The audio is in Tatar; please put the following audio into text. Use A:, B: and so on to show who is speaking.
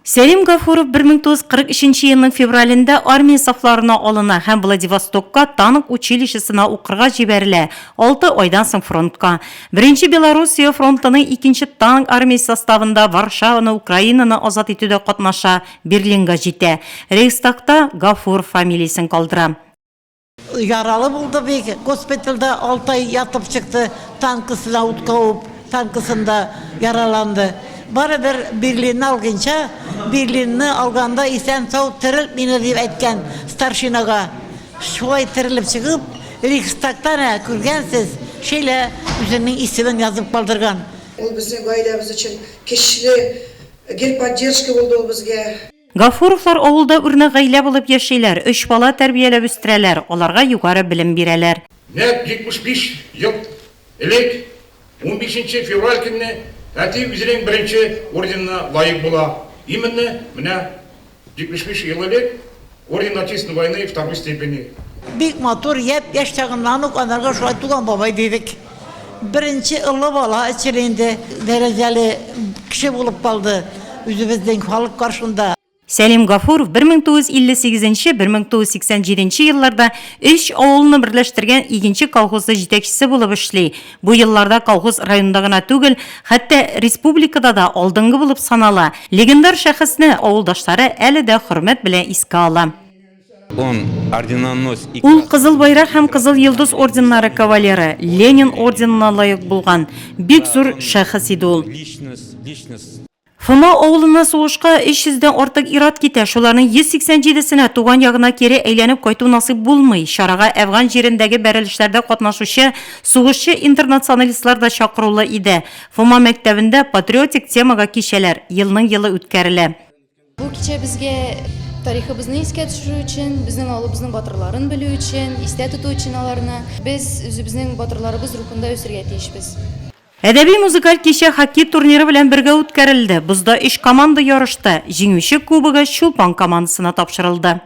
A: Сәлим Гафуров 1943 елның февралендә армия сафларына алына һәм Владивостокка танк училищесына укырга җибәрелә, алты айдан соң фронтка. Беренче Белоруссия фронтының икенче танк армиясе составында Варшаваны, Украинаны азат итүдә катнаша, Берлинга җитә. Рейхстагта Гафуров фамилиясен калдыра.
B: Яралы булды бик, госпитальдә алты ай ятып чыкты, танкысына ут кабып, танкысында яраланды. Барыбер Берлинны алгынча, Берлинны алганда исән-сау терелт мине дип әйткән старшинага. Шулай терелеп чыгып, Рейхстагта әнә күргәнсез, Шейлә үзенең исемен язып калдырган.
C: Ул безнең гаиләбез өчен көчле, гел поддержка булды ул безгә.
A: Гафуровлар авылда үрнәк гаилә булып яшиләр, өч бала тәрбияләп үстерәләр, аларга югары белем бирәләр.
D: Нәкъ 75 ел элек, унбишенче февраль көнне әти үзенең беренче орденына лаек була. Именно менә 75 ел элек, Орден Отечественной войны второй степени.
B: Бик матур, япь-яшь чагыннан ук анарга шулай туган бабай дидек. Беренче олы бала өчен инде дәрәҗәле кеше булып калды үзебезнең халык каршында.
A: Сәлим Гафуров 1958-1987 елларда өч авылны берләштергән Игенче колхозы җитәкчесе булып эшли. Бу елларда колхоз районда гына түгел, хәтта республикада да алдынгы булып санала. Легендар шәхесне авылдашлары әле дә хөрмәт белән искә ала. Ул Кызыл Байрак һәм Кызыл Йолдыз орденнары кавалеры, Ленин орденына лаек булган. Бик зур шәхес иде ул. Фома авылыннан сугышка 300 дән артык ир-ат китә, шуларның 187 сенә туган ягына кире әйләнеп кайту насыйп булмый. Чарага Әфган җирендәге бәрелешләрдә катнашучы сугышчы-интернационалистлар да чакырулы иде. Фома мәктәбендә патриотик темага кичәләр елның-елы үткәрелә.
E: Бу кичә безгә тарихыбызны искә төшерү өчен, безнең авылыбызның батырларын белү өчен, истә тоту өчен аларны. Без үзебезнең батырларыбыз рухында үсергә тиешбез.
A: Әдәби-музыкаль кичә хоккей турниры белән бергә үткәрелде. Бозда өч команда ярышты. Җиңүче кубогы Чулпан командасына тапшырылды.